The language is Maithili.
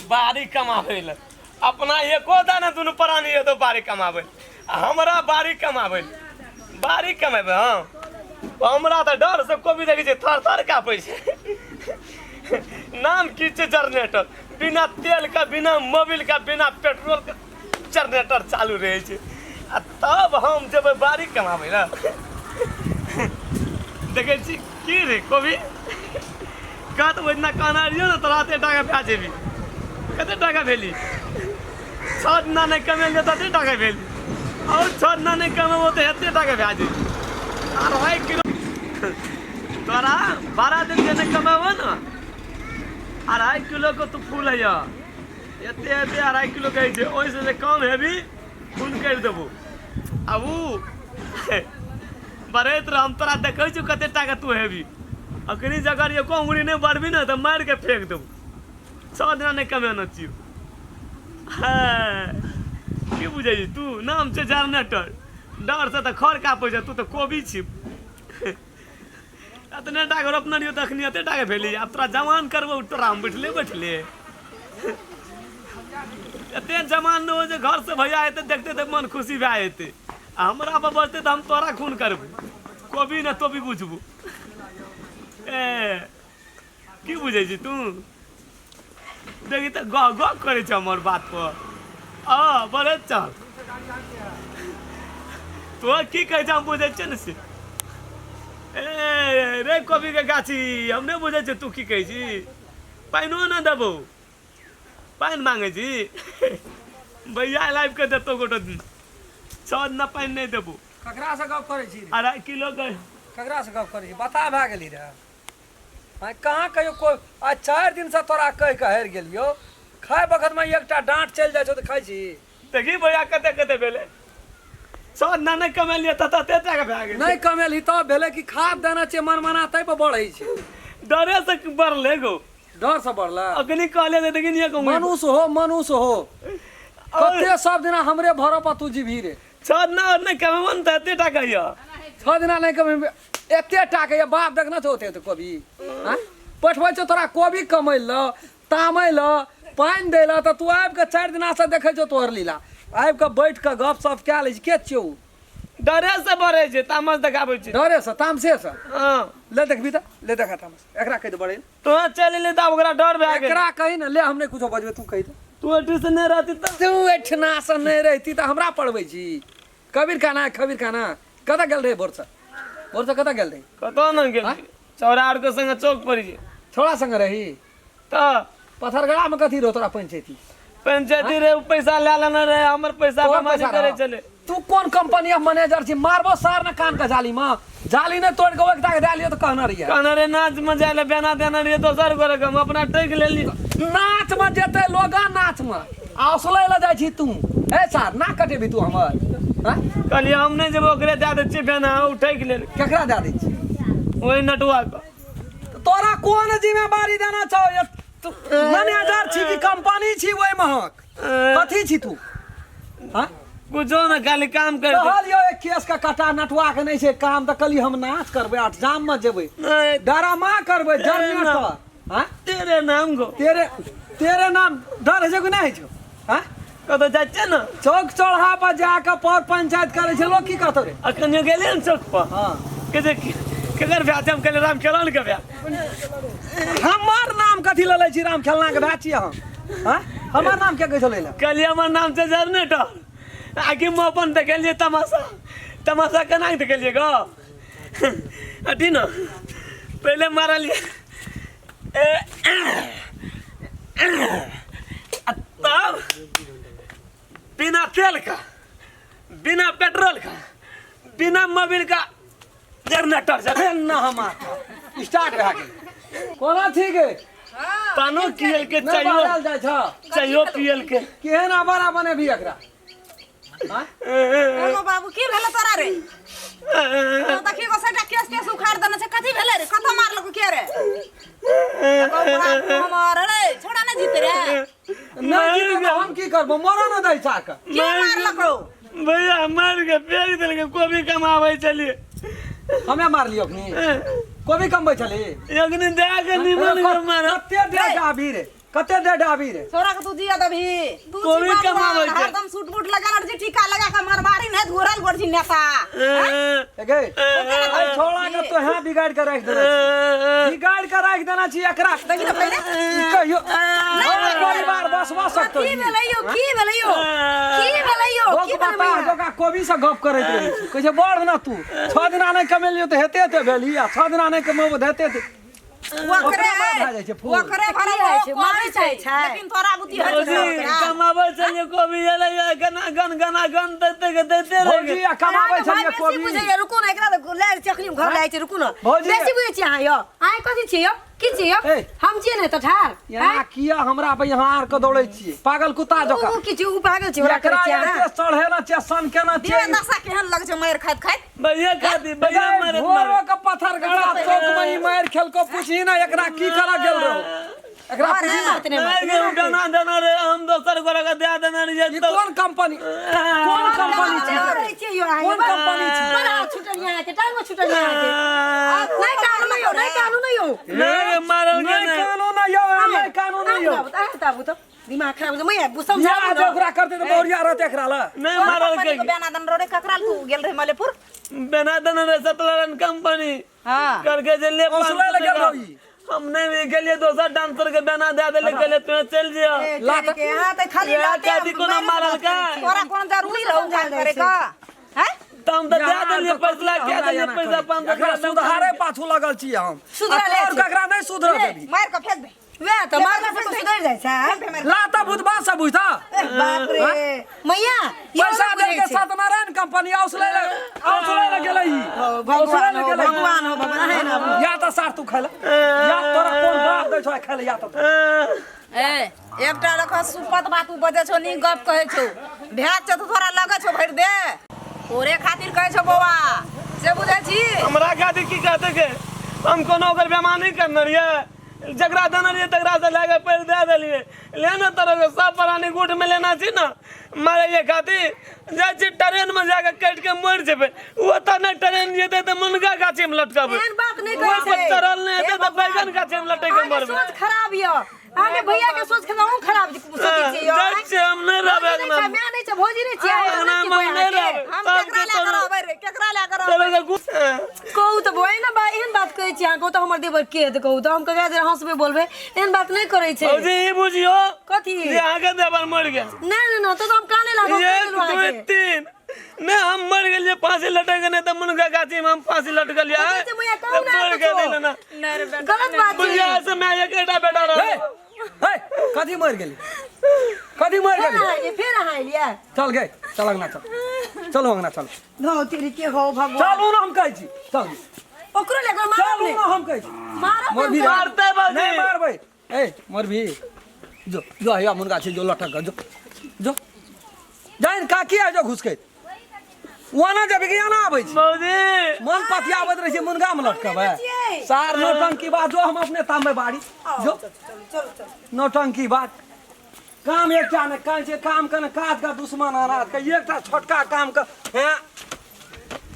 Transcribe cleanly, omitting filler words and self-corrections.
बाड़ी कमाबै लए अपना एको दाना दुनू प्राणी एतो बाड़ी कमाबै आ हमरा बाड़ी कमाबै बाड़ी कमेबै। हँ, हमरा तऽ डर से कोबी देखै छै थर थर कापै छै। नाम की छै? जनरेटर। बिना तेल के, बिना मोबिल के, बिना पेट्रोल के जनरेटर चालू रहै छै आ तब हम जेबै बाड़ी कमाबै लए। देखै छी की रे कोबी, कत ओहि दिना कहने रहियौ ने तोरा एते टाका भए जेबी, कते टाका भेली? 6 दिना नहि कमेलियै तऽ एते टाका भेली, आओर 6 दिना नहि कमेबो तऽ एते टाका भए जेबी। 2.5 किलो तोरा 12 दिन जे नहि कमेबो ने, 2.5 किलोके तू फूल हैया, एते एते 2.5 किलो कहै छै। ओहिसँ जे कम हेबी, खून करि देबो। आ उ बढ़ैत रह, हम तोरा देखै छियौ कते टाका तू हेबी। अखनी जकर एको अंगुरी नहि बढ़बी ने तऽ मारि के फेंक देबो। 6 दिना नहि कमेने छियौ। हँ, की बुझै छी तू? नाम छै जनरेटर, डरसँ तऽ खर कापै छै। तू तऽ कोबी छी। एतने टाका रोपने रहियौ तखनी एते टाका भेली। आब तोरा जवान करबौ तोरा हम बैठले बैठले। एते जवान नहि हो जे घरसँ भैया एते देखते तऽ मन खुशी भए जेतै आ हमरा पर बजतै तऽ हम तोरा खून करबौ। कोबी ने तोबी बुझबू। ए, की बुझै छी तू? देखी तऽ, गह गह करै छै हमर बात पर। आ बड़े चल, तो की कहै छै हम बुझै छियै ने से। ए रे कोबीके गाछी, हम नहि बुझै छियै तू की कहै छी। पानिओ नहि देबौ, पानि मांगै छी। भैया लाबि कऽ देतौ गोटो दिन। 6 दिना पानि नहि देबौ। ककरा से गप करै छी रे? 2.5 किलो के। ककरा से गप करै छी? बता, भए गेली रे? आइ कहाँ कहियो कोइ आइ 4 दिनसँ तोरा कहि कऽ हारि गेलियौ। खाय बखतमे एकटा डाँट चलि जाइ छौ तऽ खाइ छी? देखी भैया, कते कते भेलै? 6 दिना नहि कमेलियै तऽ तते टाका भए गेलै। नहि कमेलही तब भेलै कि? खाद देने छियै मनमना, ताहि पर बढ़ै छै। डरे से बढ़ले गो। डरसँ बढ़लै? अखनी कहले तऽ देखी नहीं कहूँ। मनुष्य हो, मनुष्य हो, कते सब दिना हमरे भरो पर तू जीभी रे? 6 दिना आओर नहि कमेबो ने तऽ एते टाका यऽ। 6 दिना नहि कमेबै, एते टाका ये। बाप देखना छौ ओते कोबी? आँय? पठबै छौ तोरा कोबी कमै लए, तामै लए, पानि दै लए, तऽ तू आबि कऽ 4 दिनासँ देखै छौ तोहर लीला। आबि कऽ बैठ कऽ गप सप कए लै छी। के छियौ? डरे से बढ़ै छै, तामस देखाबै छै। डरेसँ, तामसेसँ? हँ। ले देखबी तऽ, ले देखा तामस। एकरा कहि दे बड़े। तो चलि एली तऽ आब ओकरा डर भए गेल। एकरा कही ने, ले हम नहि कुछो बजबै, तू कहि दे। तू एठी से नहि रहती तऽ तू एहिठिनासँ नहि रहिती तऽ हमरा पढ़बै छी? कबीर खाना, कबीर खाना। कतऽ गेल रहे भोरसँ? भोरसँ कतऽ गेल रही? कतऽ ने गेल, चौरा आरके संगे चौक पर जे। छोड़ा संगे रही? तऽ। पथरगड़ा में कथी रहो तोरा पंचायती? पंचायती रे, उ पैसा लए लेने रहे हमर पैसा। तोहर बेमानी पैसा करै रहौ। छलै। तू कोन कंपनी के मैनेजर छी? मारबो सार ने कान के जाली में। जाली ने तोड़ के ओकरा के दए लियो तऽ कहने रहियै। कहने रे नाच में जाय ले, बेना देने रहियै दोसर गोरे के, हम अपना टकि लेली। नाच में जेतै लोग नाच में आ असलै लए जाइ छी तू। ए सार, ना कटेबी तू हमर? हाँ? कहलियै हम नहि जेबै, ओकरे दए दै छियै बेना, ओ ठकि लेल। केकरा दए दै छी? ओहि नटुआ के। तोरा कोन जिम्मेवारी देना छौ? तू मैनेजर छी कि कंपनी छी ओहि महक? कथी छी तू? हाँ? कुछो ने, खाली काम कर। कहलियौ एक केस के कटा, नटुआ के नहि छै काम, तऽ कहली हम नाच करबै, आठ जाम में जेबै, नहीं, डरामा करबै। तेरे जरनेटर नाम। हाँ? तेरे नाम गो। तेरे तेरे नाम। डर होइ छै कि नहि होइ छौ? हाँ? कतऽ जाइ छियै ने? चौक चौराहा पर जाके पर पंचायत करै छै लोक, की कहतौ रे? अखन गेलियै ने चौक पर। हाँ। के जे केकर भए छै? हम कहलियै राम खेलौन के भए। हमर नाम कथी लऽ लै छी? राम खेलना के भाय छियै हम? हाँ, हमर नाम के कहै छौ लै लए? कहलियै हमर नाम छै जनरेटर। आगे हम अपन देखेलियै तमाशा। तमाशा केना के देखेलियै गो? अथी ने पहिले मारलियै ए आ तब बिना तेल का, बिना पेट्रोल का, बिना मोबिल का जनरेटर चले। ना, हम स्टार्ट भए गेल। कोना ठीक है? पानो पियल के नहि चाहियो। बाजल जाइ छ। चाहियो पियल के। केहन आवारा बनेबही एकरा? आँय? एगो बाबू, की भेलै तोरा रे? तो देखी गो, सबटा केस तेस उखाड़ देने छै। कथी भेलै रे? कतऽ मारलको के रे? एगो बाप हमर रे, छोड़ा नहि जीते रे। नहि जीतै तऽ हम की करबो? मरऽ ने दै छाक। के मारलको? भैया, मार के फेंक देलकै। कोबी कमाबै छलियै। हमे मारलियो अखनी कोबी कमबै छली अग्नि दे के निमन के मार कते देर डाबी रे कते देर डाबी रे छोरा के तू जिया दबही तू कोबी छी बाबू, कमाबै छै। हरदम सूट बूट लगा छी टीका लगा के मारवाड़ी नहीं घुरल गोर छी नेता ए गे अरे छोड़ा के तो यहाँ बिगाड़ के राख देना छी बिगाड़ के राख देना छी एकरा देखी तो पहिले ई कहियो और परिवार बसवा सकतो की भेलै यौ की भेलै यौ की भेलै यौ लोक की भेलै बता भैया? जोका कोबी से गप करैत रहै छी कहै छै बढ़ ना तू 6 दिना नहि कमेलियो तऽ हेते हेते भेली आ 6 दिना नहि कमेबो तऽ हेते हेते ओकरे ओकरे भए जाइ छै फूल। ओकरे की भरा होइ छै? मारै चाहै छै? लेकिन तोरा बुद्धि होइ छै भौजी ओकरा। कमाबै छलियै कोबी एलै गना गन गना गन दैते के दैते रहि भौजी आ कमाबै अहाँके भाइ छलियै बेसी कोबी बुझैया रुकू ने एकरा तऽ लए जाइ छी अखनी घर लए जाइ छी रुकू ने भौजी। बेसी बुझै छी अहाँ यौ अहाँ कथी छियै यौ की छियै यौ ए। हम छियै ने तऽ ठाढ़ एना किया हमरा पे यहाँ आर के दौड़ै छियै पागल कुत्ता जकाँ ओ की छियै ओ पागल छियै ओकरा एकरा करै छियै अहाँ एते चढ़ेना छियै सन केना दिवे छियै दशा केहन लग छै मारि खाइत खाइत भैया खाती भैया मारत भोरो मारत के पत्थर गड़ा चौक में ई मारि खेलको पूछही ना एकरा की करऽ गेल रहो एकरा पूछही ना बात नहि मारि के गाना देना रे हम दोसर गोरा के दे देना रहियै ई तो कोन कंपनी कोन कंपनी छी करै छियै यौ अहाँ कोन कंपनी छी बड़ा छुटल यहाँ के टांगो छुटल यहाँ के नहि कानू नहि यौ नहि कानू नहि यौ नहीं मारल के नहि नहीं कानून यौ नहि कानून यौ अहाँ बताबू तऽ दिमाग खराब हो मैया या समझाबू जे ने। ओकरा करते तऽ बहुरिया रहते एकरा लए नहीं मारल कंपनी के के बेना दन रोडे ककरा तू गेल रहे मलेपुर बना देना रे सत्यनारायण कंपनी हां करके जे ले हौसला लगे 500 टका। रही। हम नहीं भी गेलिए दोसर डांसर के बना दे देले कहले तू चल जियो लात के हां त खाली या लाते कादी कोनो मारल का तोरा कोन जरूरी रहू काम करे का हैं त हम त दे यहाँ देलिए आर के पैसा कथी के हमरा देलिए एना पैसा करै छी? 500 एकरा सुधारे पाछू लगल छी हम सुधरा आ ले तोर छी। ककरा नहि सुधरऽ देबी मार के फेंक दे वएह तऽ मारला से सुधरि जाइ छै लाता भूत बात से बुझता बाप रे मैया इहो पैसा नहि दे बुझै के छै। सत्यनारायण कंपनी औसले ले औसले ले गेलै ई औसले भगवान ले हो गेलै ई। भगवान हो भगवान है ना या तऽ सार तू खाय ले या तोरा कोन बाप दै छौ खाय ले या तऽ तू। ए एकटा रख सुपत बात उ बजै छौ नीक गप कहै छौ भए छौ तऽ तोरा लगै छौ भरि दे तोरे खातिर कहै छौ बौआ से बुझै छी हमरा खातिर की कहते के हम कोनो ओकर बेमानी करने रहियै जकरा देने रहियै तकरा से लए के पैर दए देलियै ले ने तरह के सब प्राणी गुट में लेना छी ने मारैये खातिर जाइ छी ट्रेन में जाके कटि के मरि जेबै ओतऽ नहि ट्रेन जेतै तऽ मुनगा गाछी में लटकबै एहन बात नहि कहै ओहि पर छै। चढ़ल नहि हेतै हे तऽ बैगन गाछी में लटकि के अहाँके मरबै सोच खराब यऽ अहाँके भैया के सोच खराब अहूँ खराब सोचै छियै यौ जाइ छियै हम नहि रहबै भौजी नहि अंगना छै, में माय नहि छै भौजी नहि छियै अंगना में हम नहि रहबै हम सबके केकरा लए कऽ रहबै रे केकरा लए कऽ रहबै तोरा के कहू तऽ बौआ एना बा एहन बात कहै छी अहाँ कहू तऽ हमर देवर के हेतै कहू तऽ हम ककरा जरा हँसबै बोलबै एहन बात नहि करै छै भौजी ई बुझियो कथी जे अहाँके देवर मरि गेल नहि नहि नहि तऽ हम काने लागब कहि एक देलहुँ दू अहाँके तीन नहि हम मरि गेलियै फांसी लटक नहि तऽ मुनगा गाछी में हम फांसी लटकलियै कहै छै मैया, कहू ने मरि कुछो। गेलै ना गलत बात छै बुझिया से मैं एकेटा बेटा हे रह हे कथी मरि गेली कथी मरि फेर गेली अहाँ एलियै फेर अहाँ एलियै चल गे चल अंगना चल चलू अंगना चल धौ तेरी के हो भगवान चलू ना हम कहै छी चल ओकरो ले मारब चलू ने ना हम कहै छी मारब मर भी ने मारते बाजी। नहीं मारबै ए मर भी जो जो हैया मुनगा छै जो लटक जो जो जाइन काकी आ जो घुस के ओना जेबै कि एना आबै छी भौजी मन पतिया आबैत रहै छै मुनगा में लटकबै छियै। सार नौटंकी बात जो हम अपने तामबै बाड़ी जो नौटंकी बात काम एकटा ने काज छै काम के ने काज का दुश्मन अनाज के एकटा छोटका काम के हैं